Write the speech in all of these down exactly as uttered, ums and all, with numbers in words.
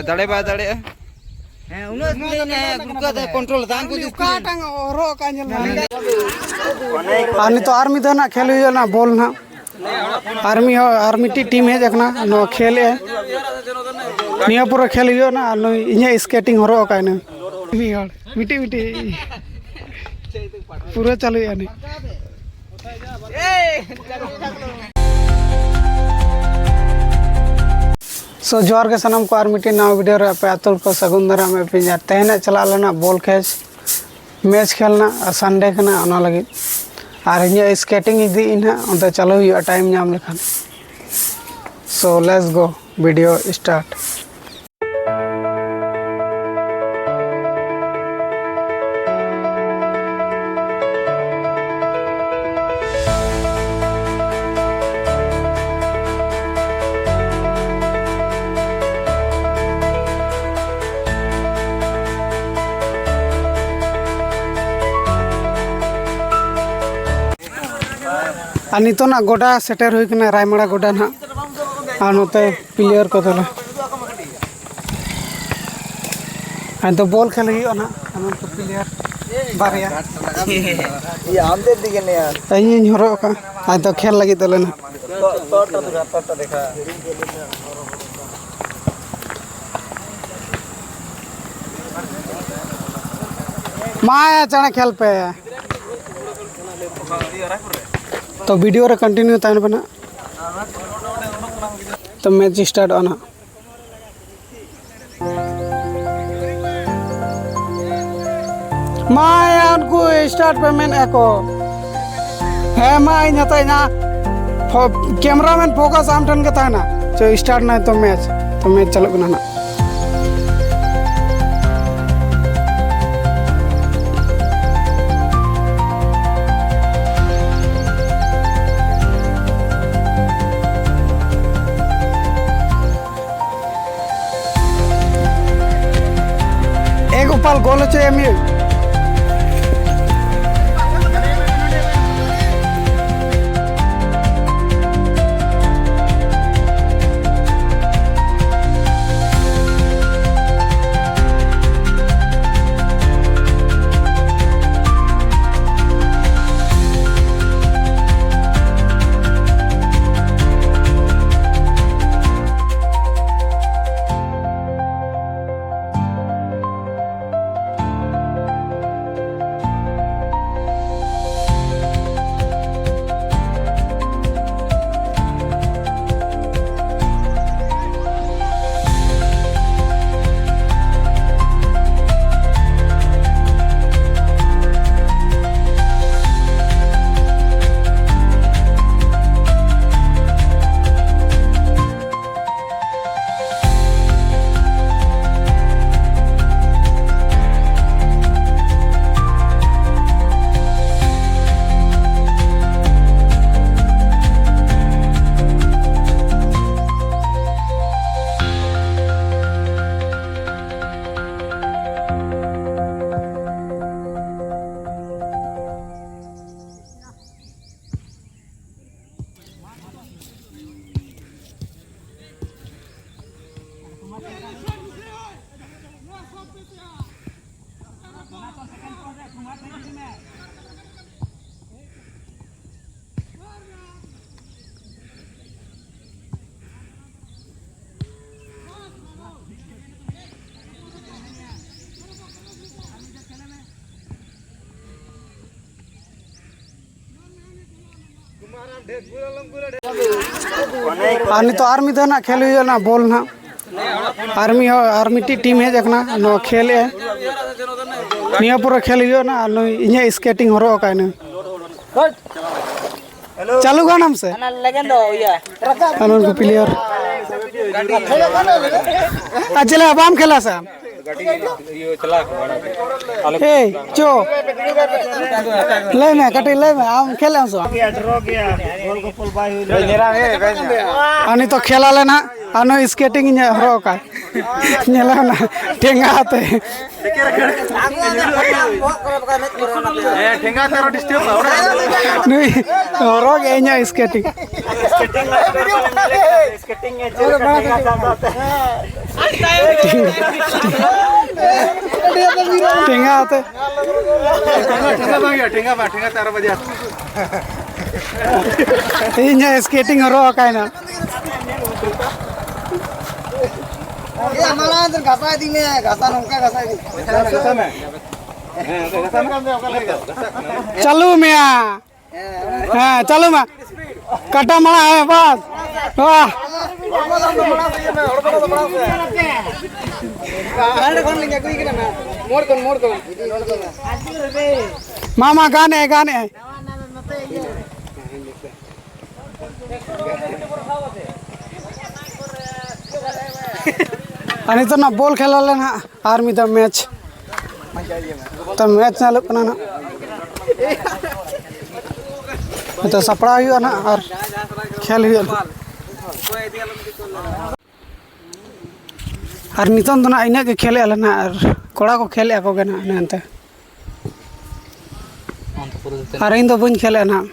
ᱫᱟᱲᱮ ᱵᱟᱭ ᱫᱟᱲᱮᱭᱟᱜᱼᱟ᱾ ᱦᱮᱸ, ᱩᱱᱟᱹᱜ ᱥᱯᱤᱰ ᱠᱚᱱᱴᱨᱳᱞ ᱫᱟ, ᱩᱱᱠᱩ ᱫᱚ ᱚᱠᱟᱴᱟᱝ ᱦᱚᱨᱚᱜ ᱟᱠᱟᱫ ᱧᱮᱞ ᱢᱮ᱾ ᱟᱨ ᱱᱤᱛᱚᱜ ᱟᱨ ᱢᱤᱫ ᱫᱷᱟᱣ ᱱᱟᱜ ᱠᱷᱮᱞ ᱦᱩᱭᱩᱜᱼᱟ ᱱᱟᱜ ᱵᱚᱞ ᱱᱟᱜ᱾ ᱟᱨ ᱢᱤᱫ ᱦᱚᱲ, ᱟᱨ ᱢᱤᱫᱴᱤᱡ ᱴᱤᱢ ᱦᱮᱡ ᱟᱠᱟᱱᱟ, ᱱᱚᱣᱟ ᱠᱷᱮᱞ ᱮ᱾ ᱱᱤᱭᱟᱹ ᱯᱩᱨᱟᱹ ᱠᱷᱮᱞ ᱦᱩᱭᱩᱜᱼᱟ ᱱᱟᱜ, ᱟᱨ ᱱᱩᱭ ᱤᱧᱟᱹᱜ ᱥᱠᱮᱴᱤᱝ ᱦᱚᱨᱚᱜ ᱟᱠᱟᱫ ᱱᱩᱭ᱾ ᱢᱤᱫ ᱦᱚᱲ, ᱢᱤᱫᱴᱤᱡ, ᱢᱤᱫᱴᱤᱡ᱾ ᱯᱩᱨᱟᱹ ᱪᱟᱹᱞᱩᱭᱮᱫᱼᱟ ᱱᱩᱭ᱾ So, ᱡᱚᱦᱟᱨ ᱜᱮ ᱥᱟᱱᱟᱢ ᱠᱚ, ᱟᱨ ᱢᱤᱫᱴᱮᱱ ᱱᱟᱣᱟ ᱵᱷᱤᱰᱤᱭᱳ ᱨᱮ ᱟᱯᱮ ᱟᱛᱳ ᱠᱚ ᱥᱟᱹᱜᱩᱱ ᱫᱟᱨᱟᱢ ᱮ ᱯᱮ᱾ ᱟᱨ ᱛᱮᱦᱮᱧᱟᱜ ᱪᱟᱞᱟᱜ ᱞᱮᱱᱟ ᱵᱚᱞ ᱠᱷᱮᱞ, ᱢᱮᱪ ᱠᱷᱮᱞ ᱨᱮᱱᱟᱜ, ᱟᱨ ᱥᱟᱱᱰᱮ ᱠᱟᱱᱟ ᱚᱱᱟ ᱞᱟᱹᱜᱤᱫ᱾ ᱟᱨ ᱤᱧᱟᱹᱜ ᱥᱠᱮᱴᱤᱝ ᱤᱫᱤ ᱤᱧ ᱦᱟᱸᱜ, ᱚᱱᱛᱮ ᱪᱟᱞᱟᱣ ᱦᱩᱭᱩᱜᱼᱟ ᱴᱟᱭᱤᱢ ᱧᱟᱢ ᱞᱮᱠᱷᱟᱱ᱾ So, let's go, video start. ᱟᱨ ᱱᱤᱛᱚᱜ ᱱᱟᱜ ᱜᱚᱰᱟ ᱥᱮᱴᱮᱨ ᱦᱩᱭ ᱠᱟᱱᱟ, ᱨᱟᱭᱢᱟᱲᱟ ᱜᱚᱰᱟ ᱱᱟᱜ᱾ ᱟᱨ ᱱᱚᱛᱮ ᱯᱞᱮᱭᱟᱨ ᱠᱚ ᱛᱟᱞᱮ᱾ ᱟᱫᱚ ᱵᱚᱞ ᱠᱷᱮᱞ ᱦᱩᱭᱩᱜᱼᱟ ᱱᱟᱜ, ᱮᱢᱚᱱ ᱠᱚ ᱯᱞᱮᱭᱟᱨ ᱵᱟᱨᱭᱟ᱾ ᱤᱧᱤᱧ ᱦᱚᱨᱚᱜ ᱟᱠᱟᱫᱼᱟ, ᱟᱫᱚ ᱠᱷᱮᱞ ᱞᱟᱹᱜᱤᱫ ᱫᱚᱞᱮ ᱱᱟᱜ᱾ ᱢᱟ ᱭᱟ, ᱪᱮᱬᱮ ᱠᱷᱮᱞ ᱯᱮ᱾ ᱛᱚ, ᱵᱷᱤᱰᱤᱭᱳ ᱨᱮ ᱠᱚᱱᱴᱤᱱᱤᱭᱩ ᱛᱟᱦᱮᱱ ᱯᱮ ᱱᱟᱜ᱾ ᱛᱚ, ᱢᱮᱪ ᱥᱴᱟᱨᱴᱚᱜᱼᱟ ᱱᱟᱜ᱾ ᱢᱟ ᱭᱟ, ᱩᱱᱠᱩ ᱥᱴᱟᱨᱴ ᱯᱮ ᱢᱮᱱᱮᱫᱼᱟ ᱠᱚ᱾ ᱦᱮᱸ, ᱢᱟ, ᱤᱧ ᱦᱟᱛᱟᱣ ᱤᱧ ᱦᱟᱸᱜ᱾ ᱯᱷᱳ-, ᱠᱮᱢᱨᱟᱢᱮᱱ ᱯᱷᱳᱠᱟᱥ ᱟᱢ ᱴᱷᱮᱱ ᱜᱮ ᱛᱟᱦᱮᱱᱟ᱾ ᱪᱚ, ᱥᱴᱟᱨᱴ ᱱᱟᱭ ᱛᱚ ᱢᱮᱪ᱾ ᱛᱚ, ᱢᱮᱪ ᱪᱟᱹᱞᱩᱜ ᱠᱟᱱᱟ ᱱᱟᱜ᱾ ᱮ ᱜᱳᱯᱟᱞ, ᱜᱳᱞ ᱦᱚᱪᱚᱭᱮᱢ ᱭᱟ᱾ ᱟᱨ ᱱᱤᱛᱚᱜ ᱟᱨ ᱢᱤᱫ ᱫᱷᱟᱣ ᱱᱟᱜ ᱠᱷᱮᱞ ᱦᱩᱭᱩᱜᱼᱟ ᱱᱟᱜ ᱵᱚᱞ ᱱᱟᱜ᱾ ᱟᱨ ᱢᱤᱫ ᱦᱚᱲ, ᱟᱨ ᱢᱤᱫᱴᱤᱡ ᱴᱤᱢ ᱦᱮᱡ ᱟᱠᱟᱱᱟ, ᱱᱚᱣᱟ ᱠᱷᱮᱞ ᱮᱜᱼᱟᱭ᱾ ᱱᱤᱭᱟᱹ ᱯᱚᱨᱮ ᱠᱷᱮᱞ ᱦᱩᱭᱩᱜᱼᱟ ᱱᱟᱜ, ᱟᱨ ᱱᱩᱭ ᱤᱧᱟᱹᱜ ᱥᱠᱮᱴᱤᱝ ᱦᱚᱨᱚᱜ ᱟᱠᱟᱫ ᱱᱩᱭ᱾ ᱪᱟᱹᱞᱩ ᱜᱟᱱᱟᱢ ᱥᱮ? ᱚᱱᱟ ᱞᱮᱜᱮᱱ ᱫᱚ ᱤᱭᱟᱹ᱾ ᱟᱨ ᱱᱩᱠᱩ ᱯᱞᱮᱭᱟᱨ᱾ ᱟᱨ ᱪᱮᱫ ᱞᱮᱠᱟ ᱵᱟᱢ ᱠᱷᱮᱞᱟ ᱥᱮ ᱟᱢ? ᱮᱭ, ᱪᱚ᱾ ᱞᱟᱹᱭ ᱢᱮ, ᱠᱟᱹᱴᱤᱡ ᱞᱟᱹᱭ ᱢᱮ, ᱟᱢ ᱠᱷᱮᱞ ᱟᱢ ᱥᱮ ᱵᱟᱝ? ᱟᱨ ᱱᱤᱛᱚᱜ ᱠᱷᱮᱞ ᱟᱞᱮ ᱱᱟᱦᱟᱜ, ᱟᱨ ᱱᱩᱭ ᱥᱠᱮᱴᱤᱝ ᱤᱧ ᱦᱚᱨᱚᱜ ᱟᱠᱟᱫ᱾ ᱧᱮᱞ ᱢᱮ ᱱᱟᱦᱟᱜ, ᱴᱷᱮᱸᱜᱟ ᱟᱛᱮ᱾ ᱦᱮᱸ, ᱴᱷᱮᱸᱜᱟ ᱛᱮ ᱟᱨᱚ ᱰᱤᱥᱴᱟᱵ ᱱᱩᱭ ᱦᱚᱨᱚᱜ ᱮ ᱤᱧᱟᱹᱜ ᱥᱠᱮᱴᱤᱝ᱾ ᱴᱷᱮᱸᱜᱟ ᱟᱛᱮ᱾ ᱴᱷᱮᱸᱜᱟ ᱵᱟᱝ ᱦᱩᱭᱩᱜᱼᱟ, ᱴᱷᱮᱸᱜᱟ ᱵᱟᱝ, ᱴᱷᱮᱸᱜᱟ ᱛᱮ ᱟᱨᱚ ᱵᱟᱡᱟᱣ᱾ ᱤᱧ ᱦᱚᱸ ᱥᱠᱮᱴᱤᱝ ᱦᱚᱨᱚᱜ ᱟᱠᱟᱭᱱᱟ᱾ ᱮ, ᱢᱟᱲᱟᱝ ᱫᱚ ᱜᱷᱟᱥᱟᱣ ᱤᱫᱤ ᱢᱮ, ᱜᱷᱟᱥᱟᱣ ᱱᱚᱝᱠᱟ ᱜᱷᱟᱥᱟᱣ ᱤᱫᱤ᱾ ᱪᱟᱹᱞᱩ ᱢᱮᱭᱟ᱾ ᱦᱮᱸ, ᱪᱟᱹᱞᱩ ᱢᱮ᱾ ᱠᱟᱴᱟ ᱢᱟᱲᱟᱝ, ᱦᱮᱸ, ᱵᱟᱥ᱾ ᱵᱟᱦ᱾ ᱢᱟ, ᱢᱟ, ᱜᱟᱱᱮ, ᱜᱟᱱᱮ᱾ ᱟᱨ ᱱᱤᱛᱚᱜ ᱱᱟᱜ ᱵᱚᱞ ᱠᱷᱮᱞᱟ ᱞᱮ ᱱᱟᱜ ᱟᱨ ᱢᱤᱫ ᱫᱷᱟᱣ ᱢᱮᱪ᱾ ᱛᱚ ᱢᱮᱪ ᱪᱟᱹᱞᱩᱜ ᱠᱟᱱᱟ ᱱᱟᱜ᱾ ᱱᱤᱛᱚᱜ ᱥᱟᱯᱲᱟᱣ ᱦᱩᱭᱩᱜᱼᱟ ᱱᱟᱜ ᱟᱨ ᱠᱷᱮᱞ ᱦᱩᱭᱩᱜᱼᱟ ᱱᱟᱜ᱾ ᱟᱨ ᱱᱤᱛᱚᱝ ᱫᱚ ᱱᱟᱜ ᱤᱱᱟᱹᱜ ᱜᱮ ᱠᱷᱮᱞᱮᱜᱼᱟ ᱞᱮ ᱱᱟᱜ, ᱟᱨ ᱠᱚᱲᱟ ᱠᱚ ᱠᱷᱮᱞᱮᱜᱼᱟ ᱠᱚᱜᱮ ᱱᱟᱜ ᱚᱱᱮ ᱚᱱᱛᱮ᱾ ᱟᱨ ᱤᱧ ᱫᱚ ᱵᱟᱹᱧ ᱠᱷᱮᱞᱮᱜᱼᱟ ᱱᱟᱜ᱾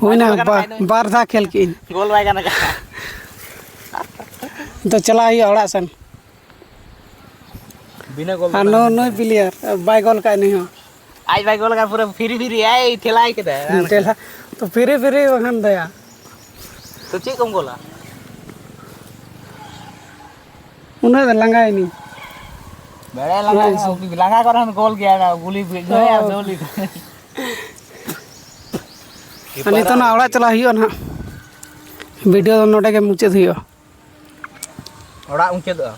ᱦᱩᱭᱱᱟ, ᱵᱟ-, ᱵᱟᱨ ᱫᱷᱟᱣ ᱠᱷᱮᱞ ᱠᱮᱜᱼᱟᱹᱧ᱾ ᱜᱳᱞ ᱵᱟᱭ ᱜᱟᱱ ᱠᱟᱱᱟ᱾ ᱱᱤᱛᱚᱜ ᱪᱟᱞᱟᱜ ᱦᱩᱭᱩᱜᱼᱟ ᱚᱲᱟᱜ ᱥᱮᱱ᱾ ᱵᱤᱱᱟᱹ ᱜᱳᱞ ᱟᱨ ᱫᱚ ᱱᱩ-, ᱵᱟᱝ ᱱᱩᱭ ᱦᱩᱭᱩᱜᱼᱟ᱾ ᱯᱞᱮᱭᱟᱨ ᱵᱟᱭ ᱜᱳᱞ ᱠᱟᱜᱼᱟ ᱱᱩᱭ ᱦᱚᱸ᱾ ᱟᱡ ᱵᱟᱭ ᱜᱳᱞ ᱠᱟᱜᱼᱟ, ᱯᱩᱨᱟᱹ ᱯᱷᱤᱨᱤ ᱯᱷᱤᱨᱤ, ᱮᱭ, ᱴᱷᱮᱞᱟᱭ ᱠᱮᱫᱟᱭ᱾ ᱴᱷᱮᱞᱟ᱾ ᱛᱚ ᱯᱷᱤᱨᱤ ᱯᱷᱤᱨᱤ ᱵᱟᱠᱷᱟᱱ ᱫᱚᱭᱟ᱾ ᱛᱚ ᱪᱮᱫ ᱠᱚᱢ ᱜᱳᱞᱟ? ᱩᱱᱟᱹᱜ ᱫᱚ ᱞᱟᱸᱜᱟᱭᱮᱱᱟᱹᱧ᱾ ᱵᱮᱲᱟᱭ ᱞᱟᱸᱜᱟ ᱦᱳᱭ᱾ ᱠᱟᱱᱟ, ᱞᱟᱸᱜᱟ ᱠᱚᱨᱮ ᱦᱚᱸ ᱜᱳᱞ ᱜᱮᱭᱟ, ᱜᱩᱞᱤ ᱜᱩᱞᱤ ᱦᱳᱭ᱾ ᱜᱩᱞᱤ᱾ ᱟᱨ ᱱᱤᱛᱚᱜ ᱱᱟᱜ ᱚᱲᱟᱜ ᱪᱟᱞᱟᱜ ᱦᱩᱭᱩᱜᱼᱟ ᱱᱟᱦᱟᱜ᱾ ᱵᱷᱤᱰᱤᱭᱳ ᱫᱚ ᱱᱚᱰᱮ ᱜᱮ ᱢᱩᱪᱟᱹᱫ ᱦᱩᱭᱩᱜᱼᱟ᱾ ᱚᱲᱟᱜ ᱢᱩᱪᱟᱹᱫᱚᱜᱼᱟ᱾